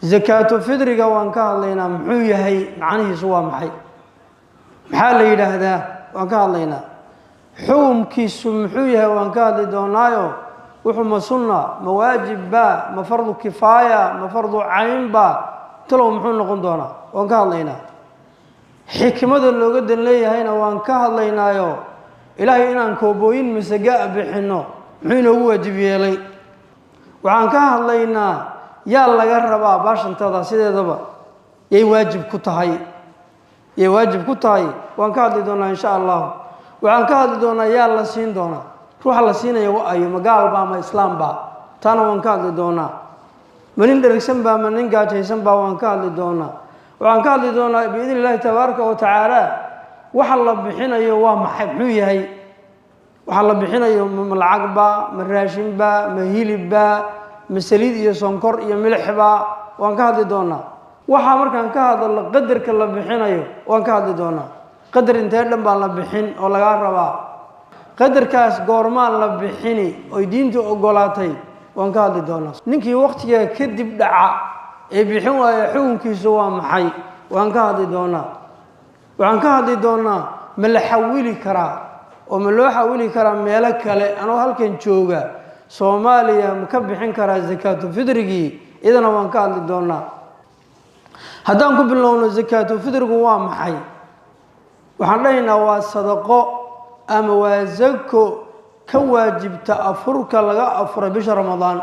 Zakaatu fidriga waan ka hadlaynaa. Muxuu yahay macnihiisu? Waa maxay? Maxaa la yidhaahdaa? Waan ka hadlaynaa. Xukumkiisu muxuu yahay? Waan ka hadli doonaayo. Wuxuu ma sunna, ma waajib ba, ma fardu kifaaya, ma fardu cayn ba, talow muxuu noqon doonaa? Waan ka hadlaynaa. Xikmada looga dan leeyahayna waan ka hadlaynaayo. Ilaahay inaan koobooyin masagaa bixinno muxuu inoogu waajib yeelay? Waxaan ka hadlaynaa yaa laga rabaa baashantada, sideedaba yay waajib ku tahay, yay waajib ku tahay? Waan ka hadli doonaa, insha Allahu. Waxaan ka hadli doonaa yaa la siin doonaa, ruuxa la siinaya wa-ayo, ma gaal baa ma islaam baa? Taana waan ka hadli doonaa. Ma nin dherigsan baa, ma nin gaajaysan baa? Waan ka hadli doonaa. Waxaan ka hadli doonaa, biidni Illaahi tabaaraka wa tacaala, waxa la bixinayo waa maxay, muxuu yahay waxa la bixinayo? Ma lacag baa, ma raashin baa, ma hilib baa, ma saliid iyo sonkor iyo milix baa? Waan ka hadli doonaa. Waxaa markaan ka hadalno, qadarka la bixinayo waan ka hadli doonaa. Qadar intee dhan baa la bixin oo lagaa rabaa? Qadarkaas goormaan la bixini oy diintu ogolaatay? Waan ka hadli doonaa. Ninkii waktigaa kadib dhaca ee bixin waaya, xukunkiisu waa maxay? Waan ka hadli doonaa. Waxaan ka hadli doonaa ma la xawili karaa oo ma loo xawili karaa meelo kale? Anoo halkan jooga Soomaaliya ma ka bixin karaa zakaatu fidrigii? Iyadana waan ka hadli doonaa. Haddaan ku bilowno zakaatu fidrigu waa maxay, waxaan dhahaynaa waa sadaqo ama waa zako ka waajibta afurka laga afuray bisha Ramadaan.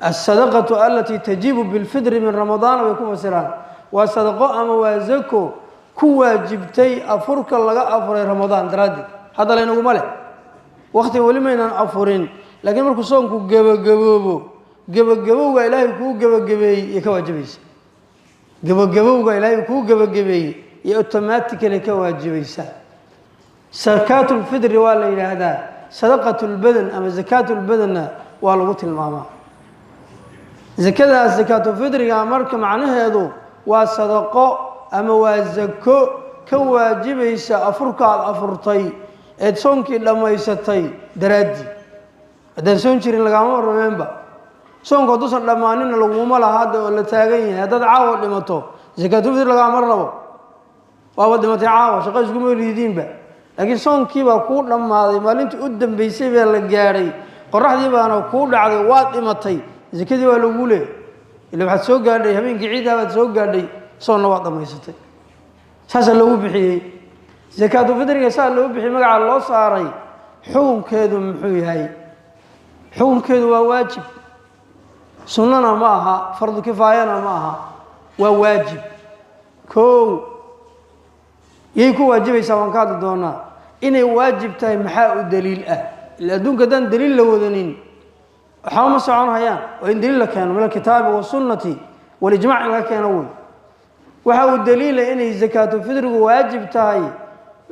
Asadaqatu alatii tajibu bilfidri min Ramadaana bay ku fasiraan. Waa sadaqo ama waa zako ku waajibtay afurka laga afuray Ramadaan daraaddeed. Hadda laynaguma leh, wakti weli maynaan afurin, laakiin markuu soonku gebagaboobo, gebagabowga Ilaahay kuu gebagabeeyey iyo ka waajibaysa. Gebagabowga Ilaahay kuu gebagabeeyey iyo automatically ka waajibaysa. Sakaatulfidri waa la yidhaahdaa, sadaqatulbadan ama zakaatulbadanna waa lagu tilmaamaa zakadaas zakaatulfidriga. Marka macnaheedu waa sadaqo ama waa zako ka waajibaysa afurka aad afurtay eed soonkii dhammaysatay daraaddii. Haddaan soon jirin, lagaama warrameenba. Soonku hadduusan dhammaaninna, laguma laha hadda oo la taagan yahay. Haddaad caawa dhimato, zakaatulfidri lagaama rabo, waaba dhimatay caawa, shaqo iskuma liidiinba. Laakiin soonkiibaa kuu dhammaaday, maalintii u dambeysay baa la gaadhay, qoraxdii baana kuu dhacday, waad dhimatay, zakadii waa lagu leeyay. Ila waxaad soo gaadhay habeenkii ciidaa baad soo gaadhay, soonna waad dhammaysatay. Saasaa loogu bixiyey zakaatulfidriga, saa loogu bixiyey, magaca loo saaray. Xukunkeedu muxuu yahay? Xukunkeedu waa waajib. Sunnana ma aha, fardu kifaayana ma aha, waa waajib. Kow, yay ku waajibaysaa? Waan ka hadli doonaa. Inay waajib tahay maxaa u daliil ah? Ila adduunka haddaan daliil la wadanin, waxba ma socon hayaan. Waa in daliil la keeno min alkitaabi wasunnati walijmac in laga keeno wey. Waxa uu daliila inay zakaatulfidrigu waajib tahay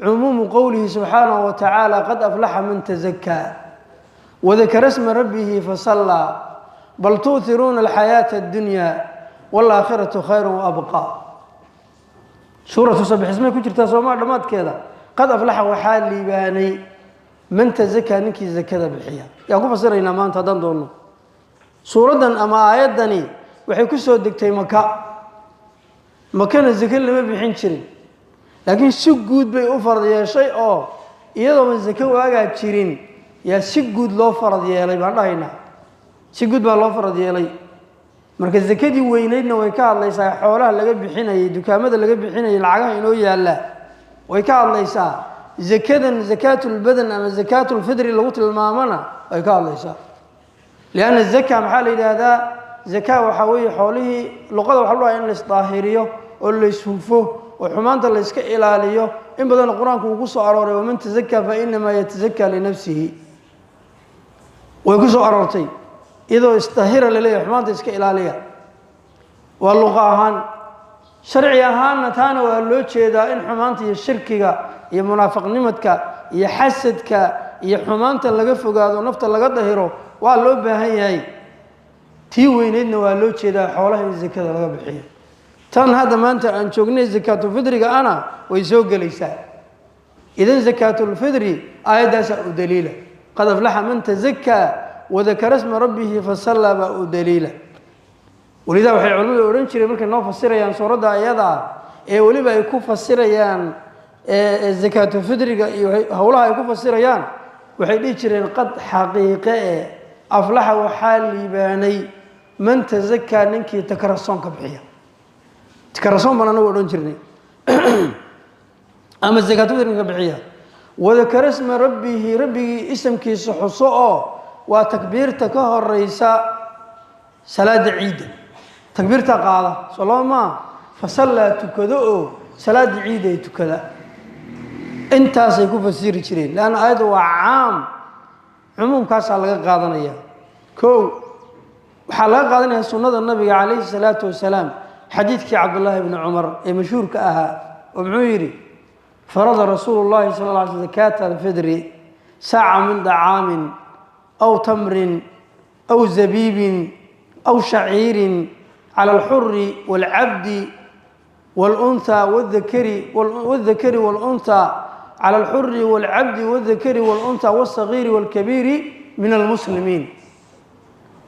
cumuumu qowlihi subxaanahu wa tacaala: "Qad aflaxa man tazakaa wadakara sma rabbihi fasallaa, bal tu'hiruuna alxayaata addunya waalaakhiratu khayru waabqaa." Suuratu Sabixismay ku jirtaa soomaa dhammaadkeeda. Qad aflaxa, waxaa liibaanay, man tazakaa, ninkii zakada bixiya. Yaan ku fasiraynaa maanta haddaan doonno. Suuraddan ama aayaddani waxay ku soo degtay Maka. Makana zake lama bixin jirin, laakiin si guud bay u farad yeeshay, oo iyadooma zake waagaa jirin yaa si guud loo farad yeelay baan dhahaynaa. Si guud baa loo farad yeelay. Marka zakadii weyneydna way ka hadlaysaa, xoolaha laga bixinayay, dukaamada laga bixinayay, lacagaha inoo yaalla way ka hadlaysaa. Zakadan zakaatulbadan ama zakaatulfidri lagu tilmaamana way ka hadlaysaa. Lianna zaka maxaa la yidhaahdaa? Zaka waxaa weeye xoolihii. Luqada waxa lu dhaha in la isdaahiriyo oo la ishufo oo xumaanta la iska ilaaliyo. In badanna Qur-aanku uu ku soo arooray: "Waman tazakaa fa inamaa yatazakaa linafsihi." Way ku soo aroortay iyadoo isdahira laleeyahay, xumaanta iska ilaaliya. Waa luqa ahaan. Sharci ahaanna taana waa loo jeedaa, in xumaanta iyo shirkiga iyo munaafiqnimadka iyo xasadka iyo xumaanta laga fogaado, nafta laga dahiro waa loo baahan yahay. Tii weyneydna waa loo jeedaa, xoolaha in zakada laga bixiyo. Tan hadda maanta aan joognay, zakaatulfidriga ana, way soo gelaysaa. Idan zakaatulfidri aayaddaasaa u daliila. "Qad aflaxa man tazakaa wadakara sma rabbihi fasallaa" baa u daliila. Walidaa waxay culimmadu odhan jireen markay noo fasirayaan suuradda ayadaa ee weliba ay ku fasirayaan zakaatufidriga iyo howlaha ay ku fasirayaan, waxay dhihi jireen: qad xaqiiqe ee aflaxa, waxaa liibaanay, man tazakaa, ninkii takarasoon ka bixiya. Takarasoon baan anagu odhan jirnay, ama zakaatufidriga ka bixiya. Wadakara isma rabbihi, rabbigii isamkiisa xuso, oo waa takbiirta ka horeysa salaada ciidda, takbiirta qaada soo laba maa, fasallaa, tukado oo salaada ciidda ay tukada. Intaasay ku fasiri jireen, leanna aayadda waa caam, cumuumkaasaa laga qaadanaya. Kow, waxaa laga qaadanaya sunnada nabiga calayhi salaatu wasalaam, xadiidkii Cabdullaahi bni Cumar ee mashhuurka ahaa, oo muxuu yidhi? Farada rasuulu llahi sala alla alay sl zakaata alfidri saaca min dacaamin aw tamrin aw zabiibin aw shaciirin cala alxuri waalcabdi wاlأnhى wاldakari wاlأnhى, clى alxuri wاlcabdi wاldakari wاlأnhى wالصagiiri wاlkabiiri min almuslimiin.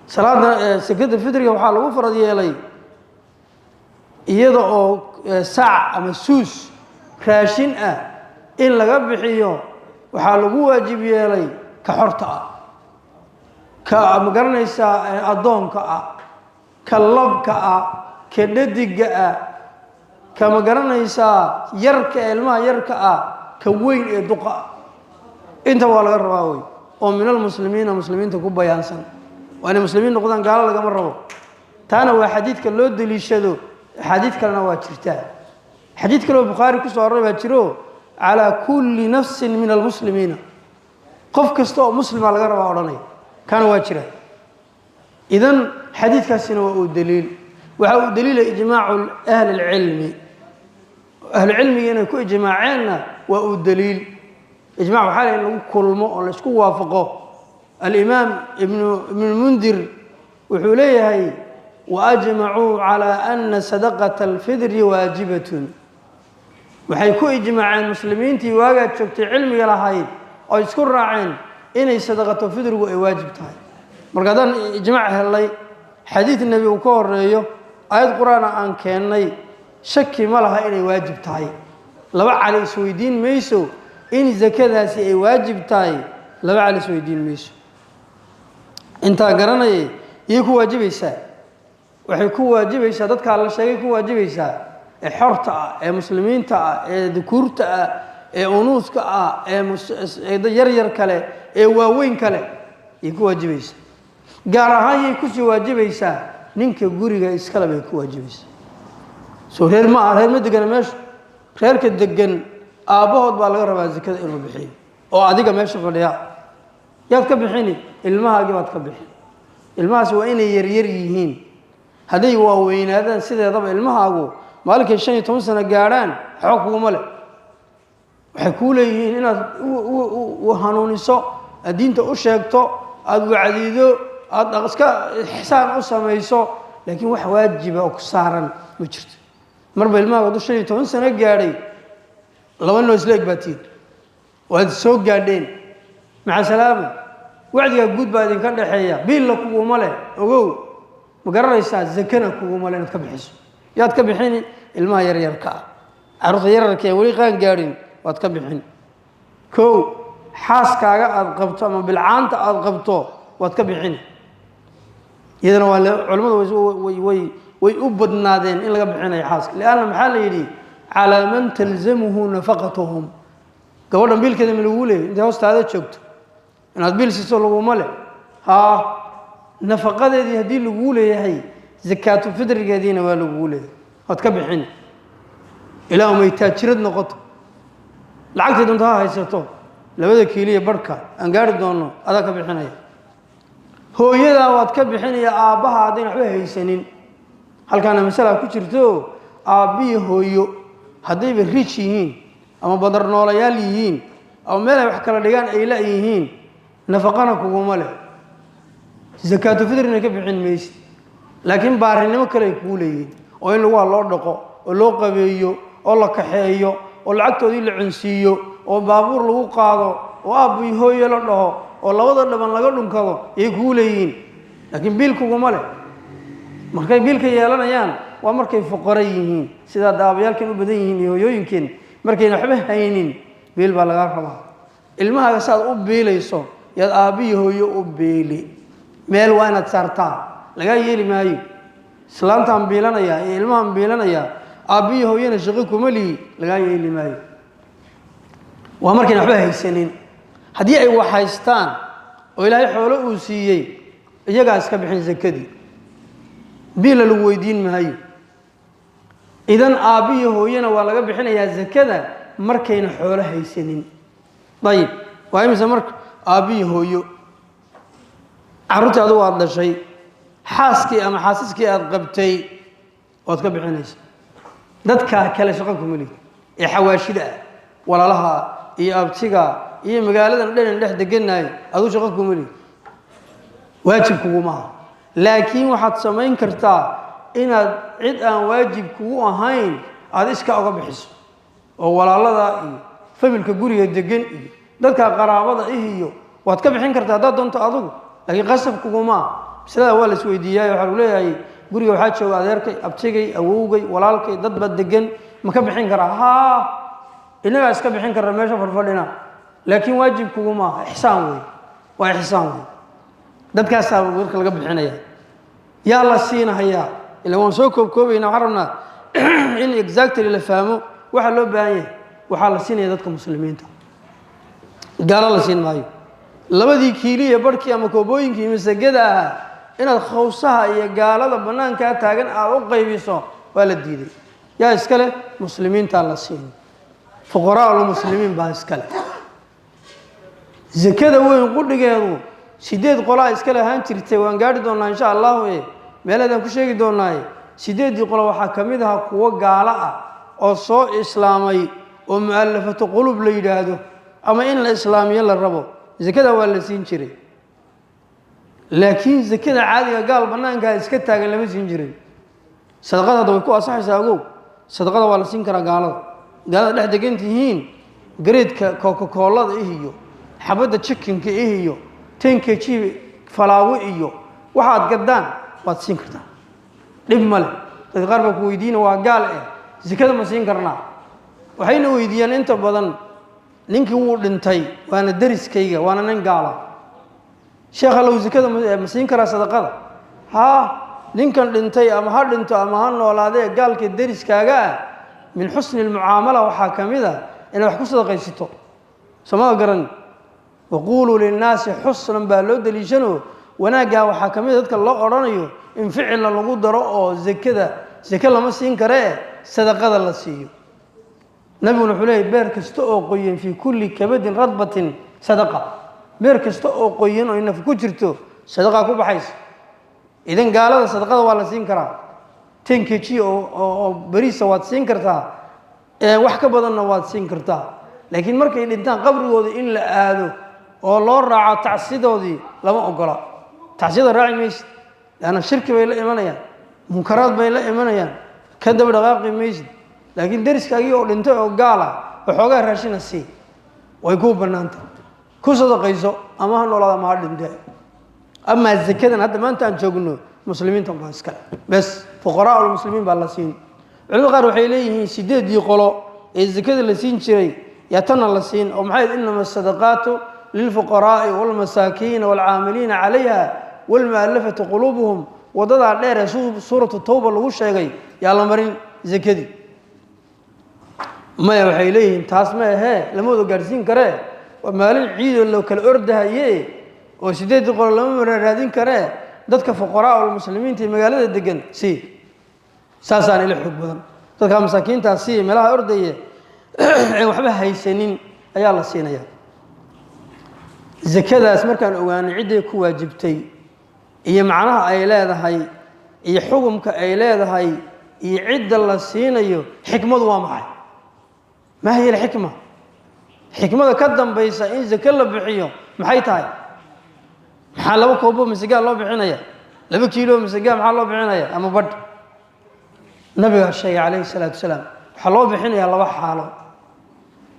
Salaada sakada fidriga waxaa lagu farad yeelay iyada oo saac ama suus raashin ah in laga bixiyo. Waxaa lagu waajib yeelay ka xorta ah, ka ma garanaysaa addoonka ah, ka labka ah, ka dhadiga ah, ka ma garanaysaa yarka ee ilmaha yarka ah, ka weyn ee duqa ah, inta waa laga rabaa wey, oo min almuslimiina, muslimiinta ku bayaansan. Waa inay muslimiin noqdaan, gaalo lagama rabo. Taana waa xadiidka loo deliishado. Axaadiid kalena waa jirtaa. Xadiid kale oo Bukhaari kusoo aroray baa jiro: calaa kulli nafsin min almuslimiina, qof kasta oo muslima laga rabaa odhanaya, kaana waa jira. Idan xadiidkaasina waa uu daliil. Waxa uu daliilay ijmaacu ahli اlcilmi, ahlucilmiga inay ku ijmaaceenna waa uu daliil. Ijmac waxaa la in lagu kulmo oo la isku waafaqo. Alimaam Ibnulmundir wuxuu leeyahay: waajmacuu calى ana sadaqaة alfidri waajibatun. Waxay ku ijmaaceen muslimiintii waagaad joogtay cilmiga lahayd oo isku raaceen inay sadaqatu fidrigu ay waajib tahay. Marka haddaan ijmaac helnay, xadiid nebi uu ka horeeyo, aayad qur-aana aan keennay, shaki ma laha inay waajib tahay. Laba cali isweydiin mayso in zakadaasi ay waajib tahay, laba cali isweydiin mayso. Intaa garanayay iyay ku waajibaysaa. Waxay ku waajibaysaa dadkaa la sheegay ku waajibaysaa, ee xorta ah, ee muslimiinta ah, ee dukuurta ah, ee unuuska ah, ee yaryar kale, ee waaweyn kale yay ku waajibaysaa. Gaar ahaan yay kusii waajibaysaa? Ninka guriga iskale bay ku waajibaysaa. Soo reer ma ah? Reer ma degana meesha? Reerka degan aabbahood baa laga rabaa zakada inuu bixiyo. Oo adiga meesha fadhiya yaad ka bixini? Ilmahaagii baad ka bixin. Ilmahaas waa inay yaryar yihiin. Hadday waaweynaadaan, sideedaba ilmahaagu maalinkay 15 sano gaadhaan xoog kuguma leh. Waxay kuu leeyihiin inaad u hanuuniso, aad diinta u sheegto, aada wacdido, aada iska ixsaan u samayso, laakiin wax waajiba oo ku saaran ma jirto. Marba ilmahaagu hadduu 15 sano gaadhay, laba noo isla eg baatiin, waad soo gaadheen, maca salaama. Wacdigaa guud baa idinka dhexeeya. Biilla kuguma leh, ogow, ma garanaysaa? Zakana kuguma leh inaad ka bixiso. Yaad ka bixini? Ilmaha yaryarka ah, carruurta yararka ee weli qaan gaadhin waad ka bixin. Kow, xaaskaaga aada qabto ama bilcaanta aada qabto waad ka bixini. Iyadana waa culimmadu way u badnaadeen in laga bixinayo xaaska, lianna maxaa la yidhi? Calaa man talzamuhu nafaqatuhum. Gabadhan biilkeeda ma lagu leeyay? Intay hoostaada joogto inaad biil siiso laguma leh. Haa, nafaqadeedii haddii laguu leeyahay, zakaatu fidrigeediina waa laguu leeyahay, waad ka bixin. Ilaa umay taajirad noqoto, lacagtii doonto ha haysato, labada kiiliya barhka aan gaari doonno adaa ka bixinaya. Hooyadaa waad ka bixinaya, aabbaha haddayna waxba haysanin. Halkaana masalaa ku jirto: aabbiyi hooyo haddayba rich yihiin ama badarnoolayaal yihiin ama meel ay wax kala dhigaan ay la-yihiin, nafaqana kuguma leh, zakaatu fidrina ka bixin maysid, laakiin baarinimo kale ay kugu leeyihiin, oo in laguha loo dhaqo oo loo qabeeyo oo la kaxeeyo oo lacagtoodii la cunsiiyo oo baabuur lagu qaado oo aabbiyo hooyo la dhaho oo labada dhaban laga dhunkado ayay kugu leeyihiin, laakiin biil kuguma leh. Markay biilka yeelanayaan waa markay fuqaro yihiin, sidaa daabayaalkan u badan yihiin iyo hooyooyinkeen, markayna waxba haynin biil baa lagaa rabaa. Ilmahaaga saaad u biilayso yaad aabbiyo hooyo u biili. Meel waa inaad saartaa, lagaa yeeli maayo islaantaan biilanayaa iyo ilmahaan biilanayaa, aabbiyo hooyana shaqo kuma lihi, lagaa yeeli maayo. Waa markayna waxba haysanin. Haddii ay wax haystaan oo Ilaahay xoolo uu siiyey, iyagaa iska bixin sakadii, biilla lagu weydiin maayo. Idan aabbiyo hooyana waa laga bixinayaa sakada markayna xoolo haysanin. Ayib, waa imise marka? Aabbiyo hooyo, carruurtii adugu aada dhashay, xaaskii ama xaasaskii aada qabtay waad ka bixinaysa. Dadkaa kale shaqo kuma lihi ee xawaashida ah, walaalaha iyo abtiga iyo magaaladan dhenan dhex degannahay, aduu shaqo kuma lihi, waajib kuguma aha. Laakiin waxaad samayn kartaa inaad cid aan waajib kugu ahayn aada iska uga bixiso, oo walaalada iyo familka guriga degan iyo dadka qaraabada ih iyo waad ka bixin kartaa haddaad doonto adugu, laakiin qasab kuguma aha. Masalada waa la isweydiiyaay, waxaa lagu leeyahay guriga waxaa jooga adeerkay, abtigay, awowgay, walaalkay, dad baa degan, ma ka bixin karaa? Haa, innagaa iska bixin karra meesha fadhfadhina, laakiin waajib kuguma aha. Ixsaan wey, waa ixsaan wey. Dadkaasaa marka laga bixinaya. Yaa la siinahayaa? Ila waan soo koobkoobayna, waxaan rabnaa in exactly la fahmo waxaa loo baahan yahay. Waxaa la siinaya dadka muslimiinta, gaalo la siin maayo. 2dii kiiliya barhkii ama koobooyinkii masagada ahaa inaad khawsaha iyo gaalada bannaankaa taagan aada u qaybiso waa la diiday. Yaa iska leh? Muslimiintaa la siin, fuqaraaulmuslimiin baa iska leh. Zakada weyn qudhigeedu 8 qolaa iska lahaan jirtay, waan gaadhi doonaa insha allahu, e meelaadaan ku sheegi doonaaye. 8dii qolo waxaa ka mid ahaa kuwo gaalo ah oo soo islaamay oo mu'alafatu qulub la yidhaahdo, ama in la islaamiyo la rabo, zakada waa la siin jiray. Laakiin zakada caadiga gaal bannaankaa iska taagan lama siin jirin. Sadaqada hadda way ku asaxaysaa, ogow, sadaqada waa la siin karaa gaalada. Gaalada dhex degan tihiin, gareedka Coca-Colada ih iyo xabadda chickenka ih iyo 10 kg falaawo iyo waxaad gaddaan waad siin kartaa, dhib male. Dadka qaar baa ku weydiina, waa gaal eh, zakada ma siin karnaa? Waxayna weydiiyaan inta badan, ninkii wuu dhintay, waana deriskayga, waana nin gaala, sheekh allow, zakada ma siin karaa sadaqada? Haa, ninkan dhintay ama ha dhinto ama ha noolaadee, gaalka deriskaaga ah, min xusni almucaamala waxaa ka mid a inaad wax ku sadaqaysato. Soomada garan, waquuluu linnaasi xusnan baa loo daliishanoo, wanaaggaa waxaa ka mid a dadka loo odhanayo in ficilna lagu daro, oo zakada zake lama siin karee sadaqada la siiyo. Nabiguna wuxuu leeyay, beer kasta oo qoyan, fii kulli kabadin radbatin sadaqa, beer kasta oo qoyan oo naf ku jirto sadaqaa ku baxaysa. Idan gaalada sadaqada waa la siin karaa, 10 kg oo beriisa waad siin kartaa, wax ka badanna waad siin kartaa. Laakiin markay dhintaan qabrigooda in la aado oo loo raaco tacsidoodii lama ogola. Tacsiyada raaci maysid, leanna shirki bay la imanayaan, munkaraad bay la imanayaan, ka daba dhaqaaqi maysid. Laakiin deriskaagii oo dhintay oo gaala waxoogaa raashina sii, way kuu bannaantay, ku sadaqayso, ama ha noolaada ama ha dhintee. Amaa zakadan hadda maanta aan joogno, muslimiinta baa iskale bes, fuqaraa ulmuslimiin baa la siin. Culimada qaar waxay leeyihiin 8dii qolo ee zakada la siin jiray yaa tanna la siin, oo maxay? Inama asadaqaatu lilfuqaraa'i walmasaakiina walcaamiliina calayha walmu'alafati quluubuhum. Wadadaa dheer ee suuratu tawba lagu sheegay yaa la marin zakadii. Maya, waxay leeyihiin taas ma ahee, lama wada gaadhsiin karee, waa maalin ciidoo loo kala ordahaye oo 8dii qolo lama mara raadin karee, dadka fuqaraa ulmuslimiinta ee magaalada degan sii. Saasaan ila xoog badan, dadka masaakiintaa sii, meelaha ordaya een waxba haysanin ayaa la siinaya zakadaas. Markaan ogaanay cidday ku waajibtay iyo macnaha ay leedahay iyo xukumka ay leedahay iyo cidda la siinayo, xikmadu waa maxay? Ma hiya alxikma? Xikmada ka dambaysa in zake la bixiyo maxay tahay? Maxaa 2 koobo masagaa loo bixinaya? 2 kiilo masagaa maxaa loo bixinaya ama badh? Nabigaa sheegay calayhi salaatu wasalaam, waxaa loo bixinayaa 2 xaalo: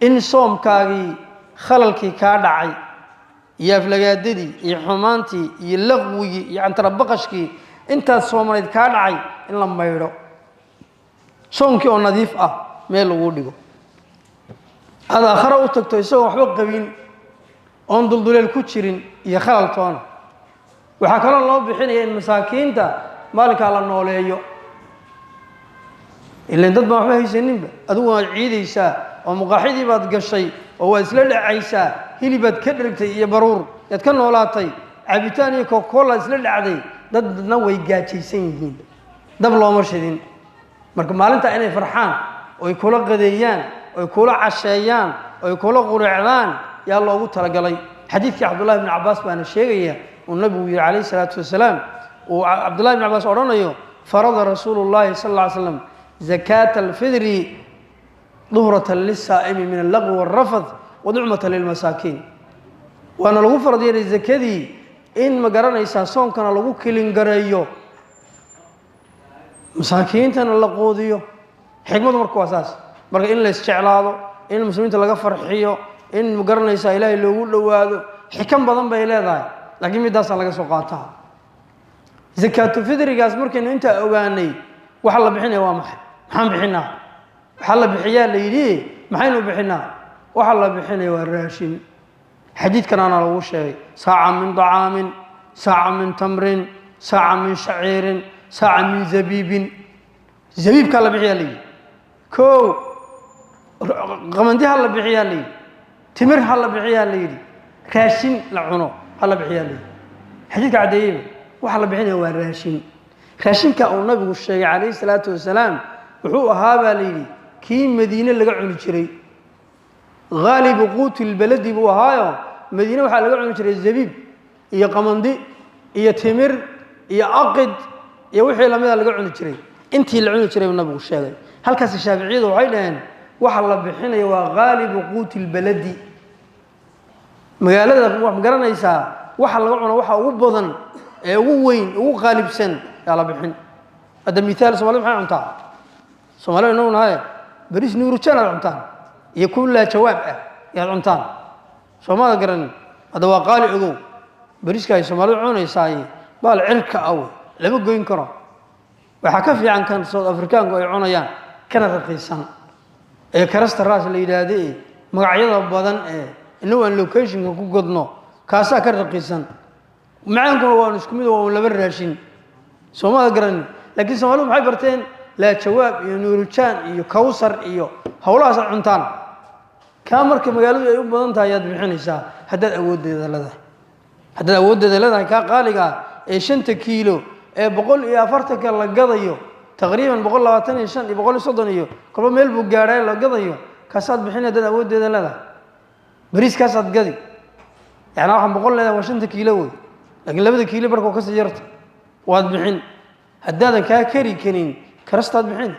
in soomkaagii khalalkii kaa dhacay iyo aflagaadadii iyo xumaantii iyo laqwigii iyo cantarabaqashkii Intaad soomanayd kaa dhacay in la maydho, soonkii oo nadiif ah meel laguu dhigo, aada aakhare u tagto isagoon waxba qabin, oon dulduleel ku jirin iyo khalal toona. Waxaa kaloo loo bixinaya in masaakiinta maalinkaa la nooleeyo. Ilan dad baan waxba haysaninba. Adigu waad ciidaysaa oo muqaaxidii baad gashay oo waad isla dhacaysaa, hilibaad ka dhergtay iyo baruur yaad ka noolaatay, cabitaan iyo Coca-Cola isla dhacday. Dadna way gaajaysan yihiin, dab looma shidin. Marka maalintaa inay farxaan oy kula qadeeyaan, oy kula casheeyaan, oy kula qureecdaan yaa loogu talagalay. Xadiidkii Cabdullahi bni Cabaas baana sheegaya, uu nabigu yihi calayhi salaatu wasalaam, uu Cabdullahi bn Cabaas odhanayo: "Farada rasuulu llahi sal alla ly slam zakaata alfidri duhratan lisaa'imi min allaqwi walrafath wa ducmatan lilmasaakiin." Waana lagu farad yeelay zakadii in, ma garanaysaa, soonkana lagu kilingareeyo, masaakiintana la quudiyo. Xikmadu marka waa saas. Marka in la isjeclaado, in muslimiinta laga farxiyo, in, ma garanaysaa, Ilaahay loogu dhowaado, xikam badan bay leedahay, laakiin middaasaa laga soo qaataa zakaatu fidrigaas. Markaynu intaa ogaanay, waxa la bixinaya waa maxay? Maxaan bixinaa? Waxaa la bixiyaa la yidhi, maxaynu bixinaa? Waxa la bixinaya waa raashin. Xadiidkan ana lagu sheegay: saaca min طacaamin, saaca min tamrin, saaca min shaciirin, saaca min zabiibin. Zabiibkaa la bixiyaa la yidhi. Kow, qamandi ha la bixiyaa la yidhi, timir ha la bixiyaa la yidhi, raashin la cuno ha la bixiyaa la yidhi. Xadiidka caddeeyeyba waxa la bixinaya waa raashin. Raashinka uu nabigu sheegay calayhi salaatu wasalaam wuxuu ahaa, baa la yidhi, kii Madiine laga cuni jiray. Haalibu quuti lbaladi buu ahaayo. Madiine waxaa laga cuni jiray zabiib iyo qamandi iyo timir iyo aqid iyo wixii lamida laga cuni jiray. Intii la cuni jiray buu nabigu sheegay. Halkaas Shaaficiyadu waxay dhaheen waxa la bixinaya waa haalibu quuti lbaladi. Magaalada, ma garanaysaa, waxa laga cuno waxa ugu badan ee ugu weyn, ugu qaalibsan yaa la bixin. Hadda mithaal, Somalida maxay cuntaa? Soomaalida inagu nahaye, bariis Nuurujaan aad cuntaan iyo kullaa jawaab ah yaad cuntaan, soomada garanin. Hadda waa qaali, ogow. Bariiska ay Soomaalidu cunaysaay baal cirka ah wey, lama goyn karo. Waxaa ka fiican kan South Afrikaanku ay cunayaan, kana raqiisan, ee karasta raas la yidhaahda, ee magacyada badan ee inagu aan locationka ku godno, kaasaa ka raqiisan. Macaankuna waanu isku mid, waa un laba raashin, soomada garanin. Laakiin Soomaalidu maxay barteen? Laa jawaab iyo Nuurujaan iyo Kawsar iyo howlahaas aad cuntaan. Kaa marka magaaladu ay u badan tahay ayaad bixinaysaa, haddaad awooddeeda leedahay. Haddaad awooddeeda leedahay, kaa qaaligaa ee 5-ta kiilo ee 140-ka la gadayo, taqriiban 125 iyo 130 iyo kolba meel buu gaadhay la gadayo, kaasaad bixin haddaad awooddeeda leedahay. Bariiskaasaad gadi. Yani waxaan 100 leedahay waa 5-ta kiilo wey, laakiin 2-da kiilo barkoo kasii yarta waad bixin. Haddaadan kaa kari karin, karastaad bixin,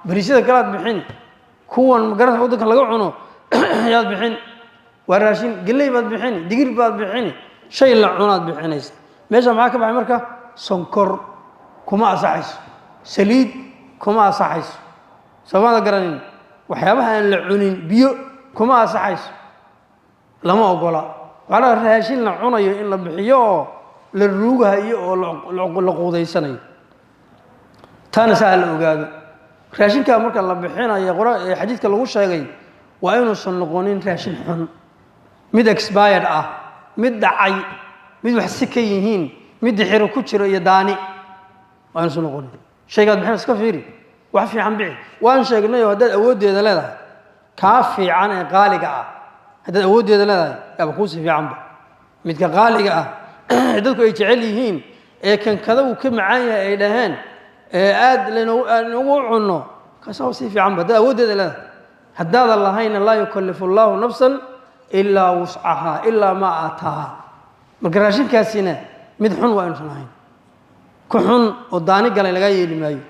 bariisyada kalead bixin, kuwan magarata waddanka laga cuno yaad bixin. Waa raashin. Geley baad bixini, digir baad bixini, shay la cunaad bixinaysa. Meesha maxaa ka baxay marka? Sonkor kuma asaxayso, saliid kuma asaxayso, soomada garanin. Waxyaabaha aan la cunin, biyo kuma asaxayso, lama ogola. Waxaa la raashin la cunayo in la bixiyo oo la ruugahayo oo la quudaysanayo. Taana saa la ogaado. Raashinkaa marka la bixinayo ee xadiidka lagu sheegay waa inuusan noqonin raashin xun, mid expired ah, mid dhacay, mid wax si ka yihiin, mid dixiro ku jiro iyo daani waa inuusan noqonin. Shaygaad bixin iska fiiri, wax fiican bixi. Waan sheegnayoo, haddaad awooddeeda leedahay, kaa fiican ee qaaliga ah haddaad awooddeeda leedahay, yaaba kuusii fiicanba. Midka qaaliga ah ee dadku ay jecel yihiin, ee kankada uu ka macaan yahay ay dhaheen, ee aada lanogu cunno, kaasaa sii fiicanba haddaad awooddeeda leedahay. Haddaadan lahayna, laa yukallifu allahu nafsan ilaa wuscahaa, ilaa maa aataaha. Marka raashinkaasina mid xun waa inuusan ahayn. Ku xun oo daani galay lagaa yeeli maayo.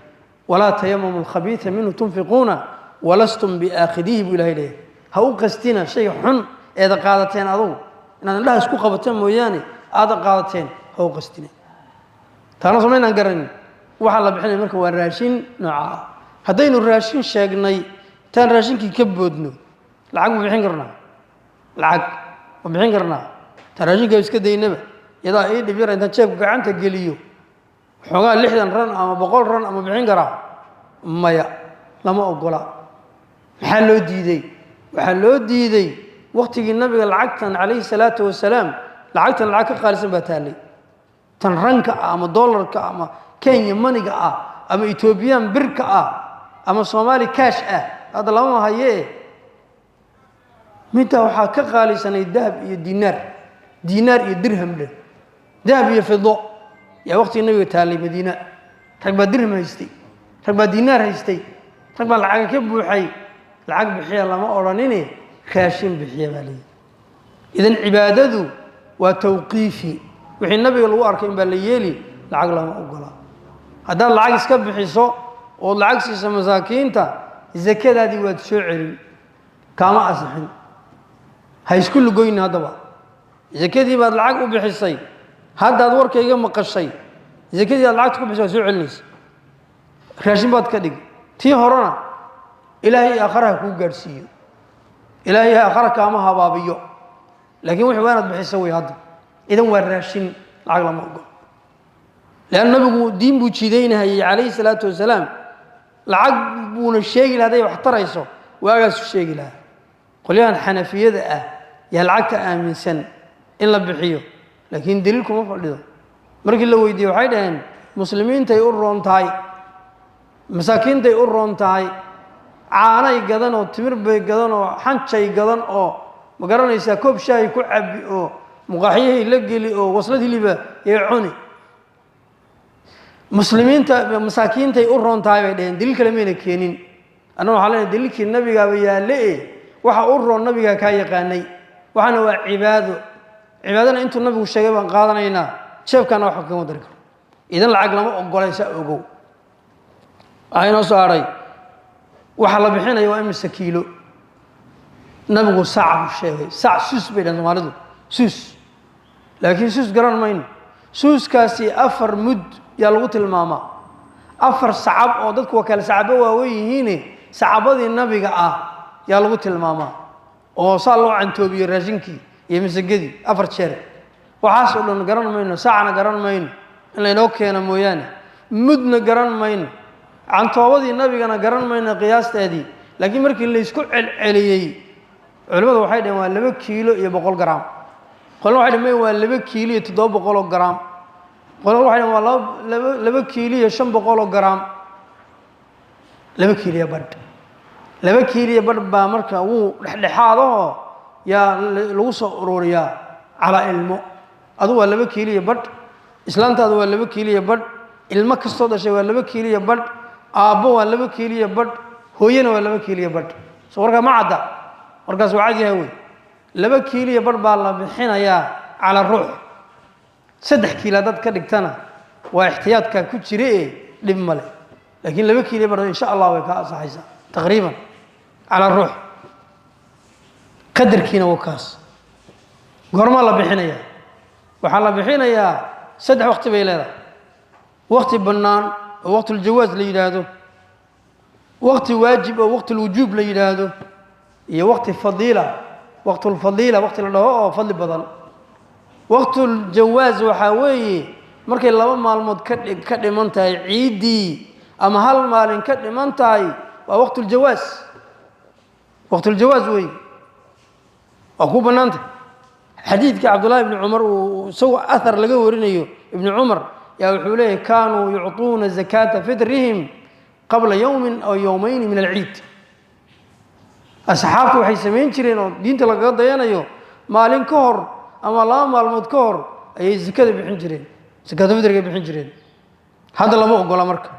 Walaa tayamamu alkhabiisa minhu tunfiquuna walastum biaakhidihi, buu Ilahay leeyahay. Ha u qastina shayga xun eeda qaadateen adugu, inaad indhaha isku qabateen mooyaane, aada qaadateen ha u qastina. Taana somaynaan garanin. Waxaa la bixinaya marka waa raashin nooca ah. Haddaynu raashin sheegnay, intaan raashinkii ka boodno, lacag ma bixin karnaa? Lacag ma bixin karnaa? Intaan raashinka iska daynaba, iyadaa ii dhib yara, intaan jeebka gacanta geliyo. Xoogaa 60 ran ama 100 ran ama bixin karaa? Maya, lama ogola. Maxaa loo diiday? Waxaa loo diiday waktigii nabiga lacagtan calayhi salaatu wasalaam, lacagtan lacag ka qaalisan baa taallay. Tan ranka ah ama dollarka ama Kenya money-ga ah ama Ethiopian birka ah ama Soomaali cash ah hadda lama hayee. Midtaa waxaa ka qaalisanay dahab iyo dinaar, dinaar iyo dirham dheh, dahab iyo fido yaa waqtigii nabiga taallay Madiina. Rag baa dirham haystay, rag baa dinaar haystay, rag baa lacaga ka buuxay. Lacag bixiya lama odhanine, raashin bixiya baa leeyihi. Idan cibaadadu waa tawqiifi. Wixii nabiga lagu arkay in baa la yeeli, lacag lama ogola. Haddaad lacag iska bixiso ood lacag siiso masaakiinta, zakadaadii waad soo celin, kaama asixin. Ha isku lugoyni. Haddaba zakadii baad lacag u bixisay, haddaad warkayga maqashay, zakadii aad lacagta ku bixisay waad soo celinaysa, raashin baad ka dhigi. Tii horena Ilaahay aakharaha kuu gaadhsiiyo, Ilaahay aakhara kaama habaabiyo, laakiin wixii waa inaad bixiso wey hadda. Idan waa raashin, lacag lama ogolo. Leanna nabigu diin buu jiidaynahayey calayhi salaatu wasalaam, lacag buuna sheegi laha. Hadday wax tarayso waagaasu sheegi lahaa. Qolyahan Xanafiyada ah yaa lacagta aaminsan in la bixiyo, laakiin daliil kuma fadhido. Markii la weydiiyey waxay dhaheen muslimiintay u roon tahay, masaakiintay u roon tahay, caanay gadan oo timir bay gadan oo xanjay gadan oo ma garanaysaa, koob shaahi ku cabi oo muqaaxyahay la geli oo waslad hiliba yay cuni. Muslimiinta masaakiintay u roon tahay bay dhaheen, daliil kale mayna keenin. Annaga waxaa leenahay daliilkii nabigaaba yaalle e, waxa u roon nabigaa kaa yaqaanay. Waxaana waa cibaado, cibaadana intuu nabigu sheegay baan qaadanaynaa, jeebkaana waxba kama dari karo. Idan lacag lama ogolay, saa ogow. Waxaa inoo soo hadhay, waxa la bixinaya waa imise kiilo? Nabigu saac buu sheegay. Sac suus bay dhahen Soomaalidu, suus, laakiin suus garan mayno. Suuskaasi 4 mud yaa lagu tilmaamaa, 4 sacab oo dadku waa kale sacabo waaweyn yihiine, sacabadii nabiga ah yaa lagu tilmaamaa oo saa loo cantoobiyo raashinkii iyo masagadii 4 jeer. Waxaas oo dhan garan mayno, saacna garan mayno in laynoo keeno mooyaane, mudna garan mayno, cantoobadii nabigana garan mayno qiyaasteedii. Laakiin markii laysku celceliyey culimmadu waxay dhaheen waa 2 kiilo iyo 100 garaam. Qolna waxay dhaheen waa 2 kiilo iyo 700 garaam. Qolna waxay dhaheen waa 2 kiilo iyo 500 garaam. 2 kiilo iyo badh, 2 kiilo iyo badh baa marka wuu dhexdhexaadahoo yaa lagu soo ururiyaa calaa ilmo. Adu waa 2 kiilo iyo badh, islaantaadu waa 2 kiilo iyo badh, ilmo kastoo dhashay waa 2 kiilo iyo badh, aabbo waa 2 kiilo iyo badh, hooyana waa 2 kiilo iyo badh. Soo warkaa ma cadda? Warkaas waa cad yahay wey. 2 kiilo iyo badh baa la bixinayaa calaa ruux. 3 kiilo haddaad ka dhigtana waa ixtiyaadkaa ku jira ee dhib male, laakiin 2 kiilo iyo badh insha Allah way kaa asaxaysaa taqriiban calaa ruux. Qadarkiina waa kaas. Goormaa la bixinayaa? Waxaa la bixinayaa 3 waqti bay leedahay. Waqti bannaan oo waqtuljawaas la yidhaahdo, waqti waajib oo waqtulwujuub la yidhaahdo, iyo waqti fadiila, waqtulfadiila waqti la dhaho oo fadli badan. Waqtuljawaas waxaa weeye markay 2 maalmood ka dhiman tahay ciiddii ama hal maalin ka dhiman tahay, waa waqtuljawaas. Waqtuljawaas weeye, waa ku bannaantah. Xadiidka Cabdullaahi ibni Cumar uu isagoo athar laga warinayo Ibni Cumar yaa wuxuu leeyahy kaanuu yucطuuna zakaata fitrihim qabla yowmin aw yowmayni min alciid. Asxaabtu waxay samayn jireen oo diinta lagaga dayanayo, maalin ka hor ama 2 maalmood ka hor ayay zakada bixin jireen, zakaatu fitriga bixin jireen. Hadda lama ogola. Marka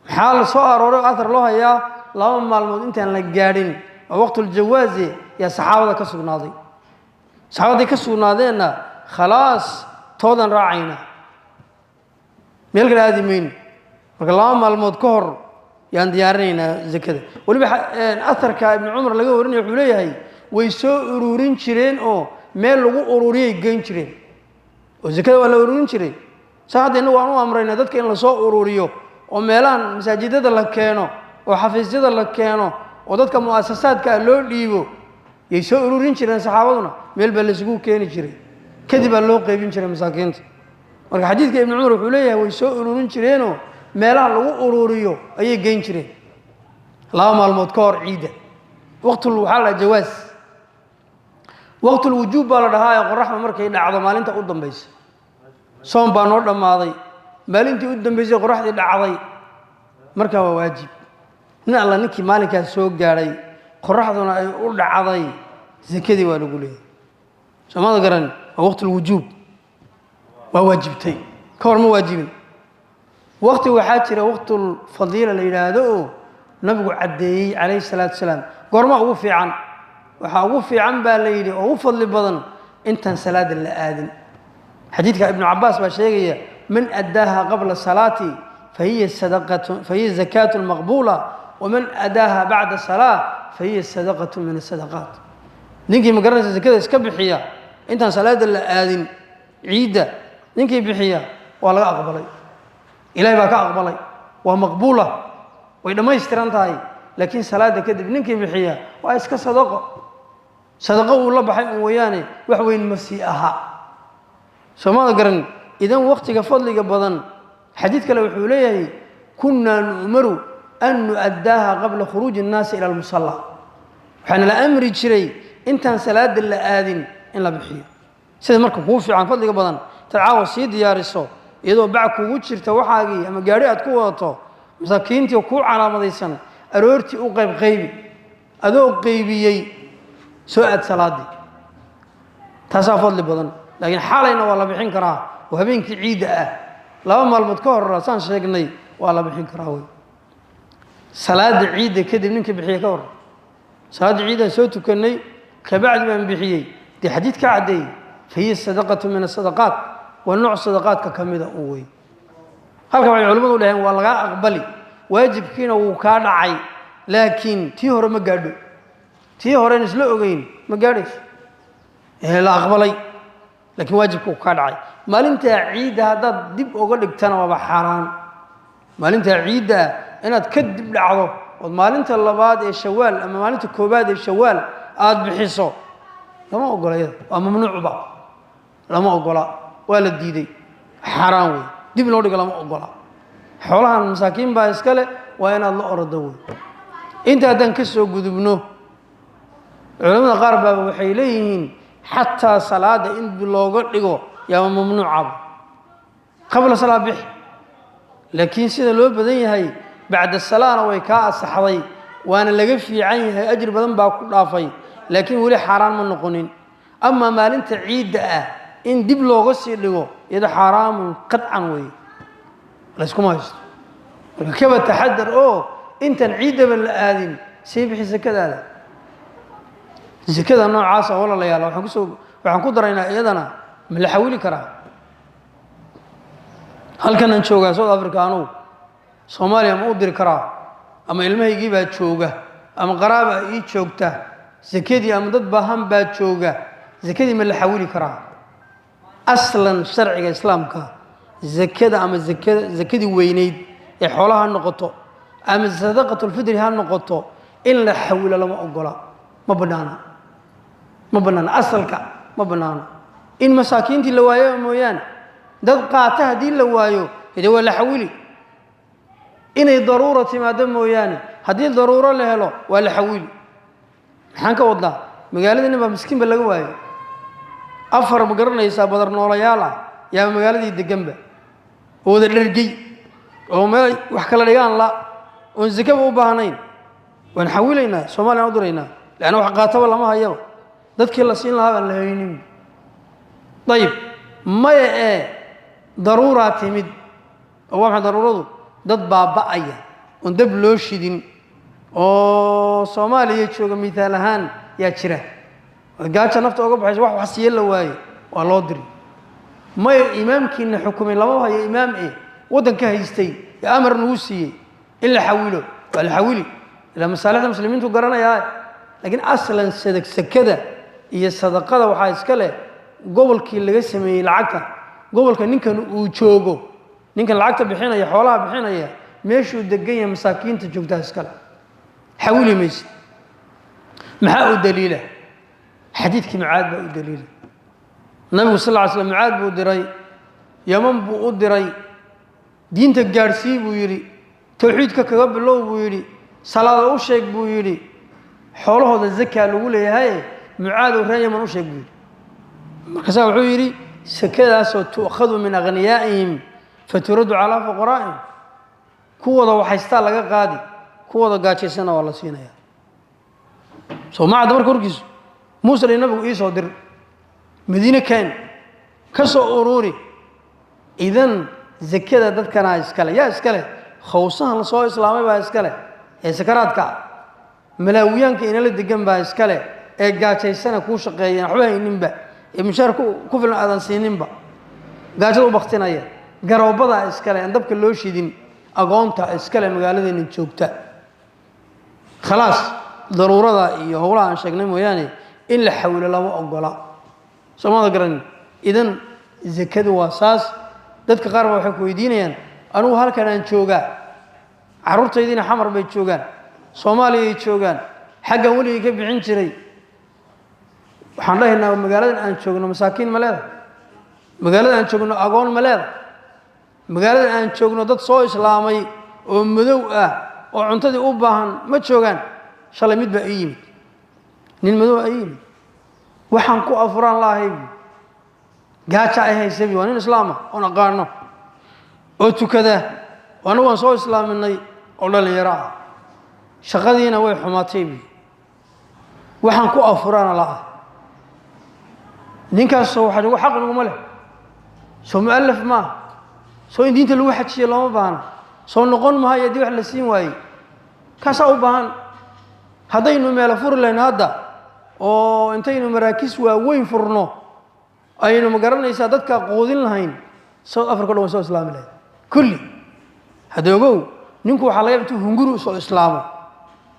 maxaa la soo arooray oo athar loo hayaa? 2 maalmood intaan la gaadhin oo waqtuljawaasi yaa saxaabada ka sugnaaday. Saxaabaday ka sugnaadeenna khalaas, toodan raacayna, meel kale aadi mayno. Marka 2 maalmood ka hor yaan diyaarinaynaa zakada. Weliba atharka Ibni Cumar laga warinaya wuxuu leeyahay way soo ururin jireen oo meel lagu ururiyay geyn jireen, oo zakada waa la ururin jiray. Saa hadda innagu waan u amrayna dadka in lasoo ururiyo oo meelahan masaajidada la keeno oo xafiisyada la keeno oo dadka mu'asasaadka loo dhiibo. Yay soo ururin jireen saxaabaduna, meel baa laysugu keeni jiray, kadib baa loo qaybin jiray masaakiinta. Marka xadiidka Ibnu Cumar wuxuu leeyahay way soo ururin jireenoo meelaha lagu ururiyo ayay geyn jireen 2 maalmood ka hor ciidda. Waqtul waxaa la jawaas, waqtul wujuub baa la dhahaa ee qoraxda markay dhacdo maalinta u dambaysa. Soon baa noo dhammaaday, maalintii u dambaysay qoraxdii dhacday, markaa waa waajib. Nin alla ninkii maalinkaas soo gaadhay qoraxduna ay u dhacday, sakadii waa lagu leeyahay. Soomada garan, waa waqtul wujuub, waa waajibtay, ka hor ma waajibin. Waqti waxaa jira waqtul fadiila la yidhaahdo oo nabigu caddeeyey calayhi salaatu wasalaam. Goorma ugu fiican? Waxaa ugu fiican baa la yidhi oo ugu fadli badan intaan salaada la aadin. Xadiidka Ibnu Cabaas baa sheegaya: man addaaha qabla salaati fahiya sadaqatu, fahiya zakaatu maqbuula, waman adaaha bacda salaa fahiya sadaqatu min asadaqaat. Ninkii, ma garanaysa, zakada iska bixiya intaan salaada la aadin ciidda, ninkii bixiya waa laga aqbalay, Ilahay baa ka aqbalay, waa maqbuula, way dhammaystiran tahay. Laakiin salaada kadib ninkii bixiya waa iska sadaqo, sadaqo uu la baxay un weeyaane, wax weyn ma sii aha. Soomada garan? Idan waqtiga fadliga badan, xadiid kale wuxuu leeyahay: kunnaa nu'maru an nu'addaaha qabla khuruuji الnaasi ila almusalla. Waxaana la amri jiray intaan salaada la aadin in la bixiyo. Sida marka kuu fiican, fadliga badan, intaad caawa sii diyaariso iyadoo bac kugu jirta waxaagii ama gaadhi aad ku wadato, masaakiintii kuu calaamadaysan aroortii u qayb qaybi, adoo qaybiyey soo aad salaadii, taasaa fadli badan. Laakiin xalayna waa la bixin karaa oo habeenkii ciidda ah 2 maalmood ka horra saan sheegnay waa la bixin karaa wey. Salaada ciidda kadib ninkii bixiya ka hor, salaadda ciiddaan soo tukannay kabacdi baan bixiyey, dee xadiid ka caddeeyey: fahiya sadaqatu min asadaqaat, waa nooc sadaqaadka ka mida un wey. Halkan waxay culimmadu dhaheen waa lagaa aqbali, waajibkiina wuu kaa dhacay, laakiin tii hore ma gaadho. Tii horen isla ogeyn ma gaadhayso ee la aqbalay, laakiin waajibka wuu kaa dhacay. Maalintaa ciidda haddaad dib uga dhigtana waaba xaaraan. Maalintaa ciidda ah inaad ka dib dhacdo ood maalinta labaad ee Shawaal ama maalinta koobaad ee Shawaal aada bixiso lama ogola, iyada waa mamnuucba, lama ogola, waa la diiday, xaaraan wey. Dib loo dhigo lama ogola. Xoolahan masaakiin baa iskale, waa inaad la orado wey. Inta haddaan ka soo gudubno, culamada qaar baaba waxay leeyihiin xataa salaada in looga dhigo yaaba mamnuucaba, qabla salaa bixi. Laakiin sida loo badan yahay bacda salaana way kaa asaxday, waana laga fiican yahay, ajri badan baa ku dhaafay, laakiin weli xaaraan ma noqonin. Amaa maalinta ciidda ah in dib looga sii dhigo iyado xaaraamun qadcan weeye, layskuma haysto. Marka kaba taxadar oo intaan ciiddaba la aadin sii bixi sakadaada. Sakada noocaasa, walaalayaal, waxaan kusoo waxaan ku daraynaa iyadana ma la xawili karaa? Halkanaan joogaa South Africa, anugu Soomaaliya ma u diri karaa? Ama ilmahaygii baa jooga ama qaraaba ii joogta sakadii, ama dad baahan baa jooga, sakadii ma la xawili karaa? Aslan sharciga Islaamka zakada ama zakada, zakadii weyneyd ee xoolaha ha noqoto ama sadaqatulfidri ha noqoto, in la xawilo lama ogola, ma banaana, ma banaana, asalka ma banaano. In masaakiintii la waayo mooyaane, dad qaata haddii la waayo hede waa la xawili. Inay daruura timaado mooyaane, haddii daruuro la helo waa la xawili. Maxaan ka wadnaa? Magaaladii nin baa miskiinba laga waayo, afar, ma garanaysaa, badar noolayaal ah yaa magaaladii deganba oo wada dhergey oo meel wax kala dhigaan la oon zakaba u baahnayn. Waan xawilaynaa, Soomaliyan u diraynaa, leanna wax qaataba lama hayaba, dadkii la siin lahaa baan la haynin. Ayib, maya ee daruuraa timid oo waa maxay daruuradu? Dad baaba'aya oon dab loo shidin oo Soomaaliya jooga mithaal ahaan yaa jira, gaaja nafta oga baxaysa, wax wax siiye la waaye, waa loo diri. Maya, imaamkiina xukumay lama hayo, imaam eh waddanka haystay ee amar nagu siiyey in la xawilo, waa la xawili, ilaa masaalixda muslimiintu garanayaa. Laakiin aslan sakada iyo sadaqada waxaa iska leh gobolkii laga sameeyey lacagta, gobolka ninkan uu joogo, ninkan lacagta bixinaya, xoolaha bixinaya, meeshuu degan yahay masaakiinta joogtaa iskale, xawili maysid. Maxaa u daliila? Xadiidkii Mucaad baa u daliila. Nabigu sal ly slam Mucaad buu diray. Yaman buu u diray, diinta gaadhsii buu yidhi, towxiidka kaga bilow buu yidhi, salaada u sheeg buu yidhi, xoolahooda zakaa lagu leeyahay, Mucaadow reer Yaman u sheeg buu yidhi. Markaasaa wuxuu yidhi sakadaasoo tu'khadu min aghniyaa'ihim faturaddu calaa fuqaraa'ihim, kuwooda waxaystaa laga qaadi, kuwooda gaajaysana waa la siinaya. Soo ma cadda marka warkiisu? Muuse dhi nabigu iisoo dir, Madiine keen, ka soo uruuri. Idan zakada dadkanaa iskale, yaa iskale? Khawsahan soo islaamay baa iskale ee sakaraadka ah, malaawiyaanka inala degan baa iskale ee gaajaysana kuu shaqeeyeen, waxba hayninba, ee mushaar ku filan aadan siininba, gaajada u baktinaya, garoobadaa iskale aan dabka loo shidin, agoonta iskale magaaladeena joogta. Khalaas, daruurada iyo howlaha aan sheegnay mooyaane in la xawilo lama ogola. Soomada garanin? Idan zakadu waa saas. Dadka qaar baa waxay ku weydiinayaan, anugu halkan aan joogaa, carruurtaydiina Xamar bay joogaan, Soomaaliyay joogaan, xaggan weligay ka bixin jiray. Waxaan dhahaynaa, magaaladan aan joogno masaakiin ma leeda? Magaalada aan joogno agoon ma leeda? Magaaladan aan joogno dad soo islaamay oo madow ah oo cuntadii u baahan ma joogaan? Shalay mid baa ii yimid, nin madow aa ii yimid, waxaan ku afuraan laahay bu, gaaja ay haysabi. Waa nin islaama oon aqaano oo tukada, oo annagu waan soo islaaminay, oo dhallinyaro ah, shaqadiina way xumaatay bu, waxaan ku afuraana la'ah. Ninkaasoo waxaa nagu xaq naguma leh? Soo mu'alaf maaha? Soo in diinta lagu xajiyo looma baahna? Soo noqon maayo haddii wax la siin waayey? Kaasaa u baahan. Haddaynu meelo furi lahayn hadda oo intaynu maraakiis waaweyn furno aynu, ma garanaysaa, dadka quudin lahayn, South Africa o dhan way soo islaami lahayd kulli. Hadda ogow, ninku waxaa laga yaba intuu hunguri usoo islaamo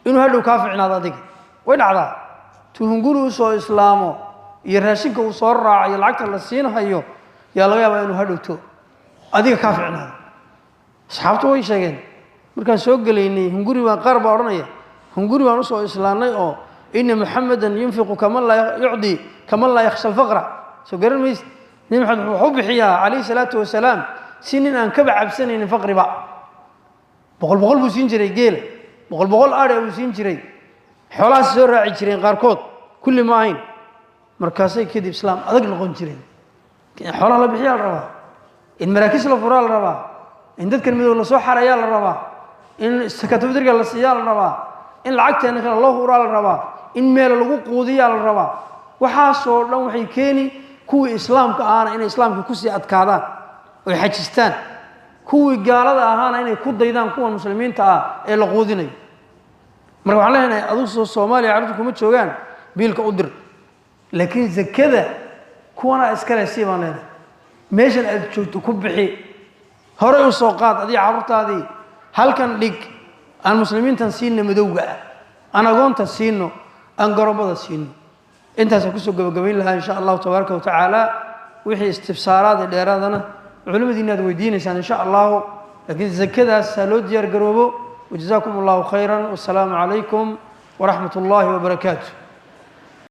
inuu hadhow kaa ficnaado adiga. Way dhacdaa, intuu hunguri usoo islaamo iyo raashinka uu soo raacayo, lacagta la siinhayo, yaa laga yaabaa inuu hadhowto adiga kaa ficnaado. Asxaabtu way sheegeen, markaan soo gelaynay hunguri baan, qaar baa odhanaya hunguri baan usoo islaannay, oo ina Muxamedan yunfiqu kaman laa yucdi kaman laa yakhsha alfaqra. Soo garan maysid? Nebi Maxamed wuxuu bixiyaa calayhi salaatu wasalaam si nin aan kaba cabsanaynin faqriba. Boqol boqol buu siin jiray geela, boqol boqol adhe buu siin jiray, xoolahaas soo raaci jireen qaarkood, kulli ma ahayn. Markaasay kadib islaam adag noqon jireen. In xoolaha la bixiyaa la rabaa, in maraakiis la furaa la rabaa, in dadkan midow lasoo xarayaa la rabaa, in sakatufidriga la siiyaa la rabaa, in lacagteena kale loo huraa la rabaa, in meelo lagu quudiyaa la rabaa. Waxaasoo dhan waxay keeni kuwii islaamka ahaana inay islaamka kusii adkaadaan oy xajistaan, kuwii gaalada ahaana inay ku daydaan kuwan muslimiinta ah ee la quudinayo. Marka waxaan leenahay, adugu soo Soomaaliya carruurta kuma joogaan, biilka u dir, laakiin zakada kuwanaa iskale sii baan leenahay. Meeshan aad joogto ku bixi, horey u soo qaad adiga carruurtaadii, halkan dhig, aan muslimiintan siino, madowga ah aan agoonta siino, aan garobada siino. Intaasaan kusoo gabagabayn lahaa insha Allahu tabaaraka wa tacaala. Wixii istifsaaraad ee dheeraadana culimadiina aad weydiinaysaan insha Allahu, laakiin zakadaas ha loo diyaar garoobo. Wajazaakum Allahu khayran, wasalaamu calaykum waraxmat ullaahi wabarakaatu.